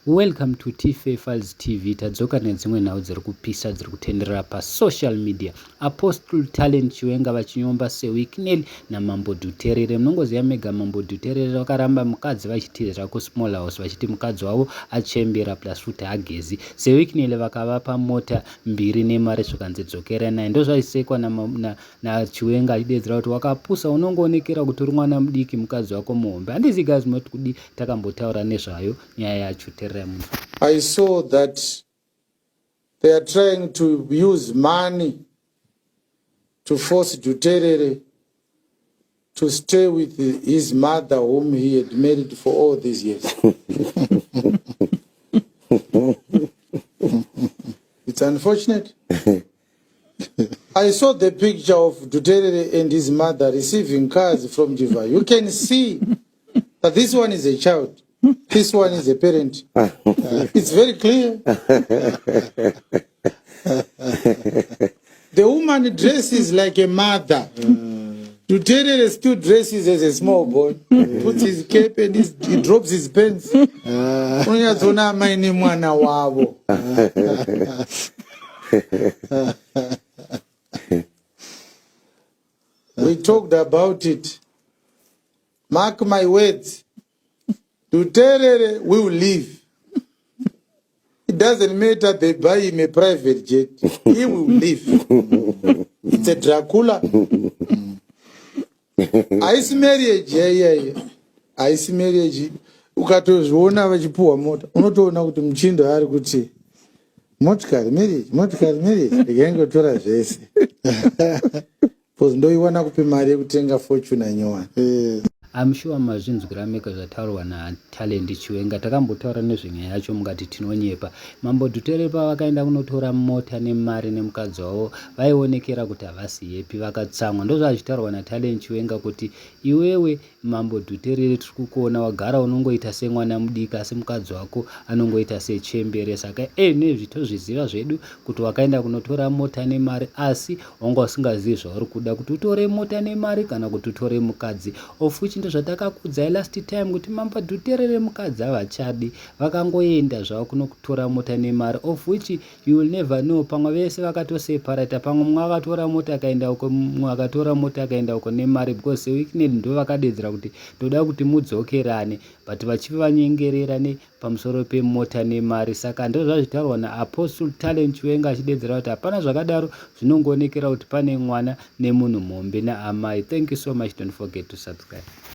Welcome to Tife Files TV. Tadzoka nedzimwe nhau dziri kupisa dziri kutenderera pasocial media. Apostle Talent Chiwenga vachinyomba Sewicknell naMambo Dhuterere. Munongoziva mega Mambo Dhuterere vakaramba mukadzi vachitizira kusmall house vachiti mukadzi wavo achembera plus futi hagezi. Sewicknell vakavapa mota mbiri nemari zvikanzi dzokerai naye. Ndozvaisekwa naChiwenga achidedzera kuti wakapusa unongoonekera kuti uri mwana mudiki mukadzi wako muhombe. Handizi guys munoti kudi takambotaura nezvayo nyaya yacho tererai munhu. I saw that they are trying to use money to force Duterere to stay with his mother whom he had married for all these years. It's unfortunate. I saw the picture of Duterere and his mother receiving cars from Jiva. You can see that this one is a child. This one is a parent. It's very clear. The woman dresses like a mother. Duterere still dresses as a small boy. Puts his cape and he drops his pants. Unonyatsoona amai nemwana wavo. We talked about it. Mark my words. Duterere will leave. It doesn't matter they buy him a private jet. He will leave. It's a Dracula. Haisi marriage yaiyaye. Haisi marriage. Ukatozviona vachipuhwa mota, unotoona kuti muchindo ari kuti motikari marriage, motikari marriage. Ndikaingotora zvese. Because ndoiwana kupi mari yekutenga Fortuner nyowani. I'm sure mazvinzwira mega zvataurwa naTalent Chiwenga. Takambotaura nezvenyaya yacho mukati tinonyepa. Mambo Dhuterere pavakaenda kunotora mota nemari nemukadzi wavo vaionekera kuti havasi happy vakatsamwa. Ndozvazvitaurwa naTalent Chiwenga kuti iwewe Mambo Dhuterere tiri kukuona wagara unongoita semwana mudiki asi mukadzi wako anongoita sechembere saka e nezvi tozviziva zvedu kuti wakaenda kunotora mota nemari asi wanga usingazivi zvauri kuda kuti utore mota nemari kana kuti utore mukadzi of which ndozvatakakuudzai last time kuti Mambo Dhuterere mukadzi havachadi vakangoenda zvavo kunokutora mota nemari of which You will never know pamwe vese vakatoseparata pamwe mumwe akatora mota akaenda uko mumwe akatora mota akaenda uko nemari because sewicknel ndo vakadedzera kuti ndoda kuti mudzokerane but vachivanyengerera nepamusoro pemota nemari saka ndozvazvitaurwa naapostle talent chiwenga achidedzera kuti hapana zvakadaro zvinongoonekera kuti pane mwana nemunhu muhombe naamai thank you so much don't forget to subscribe.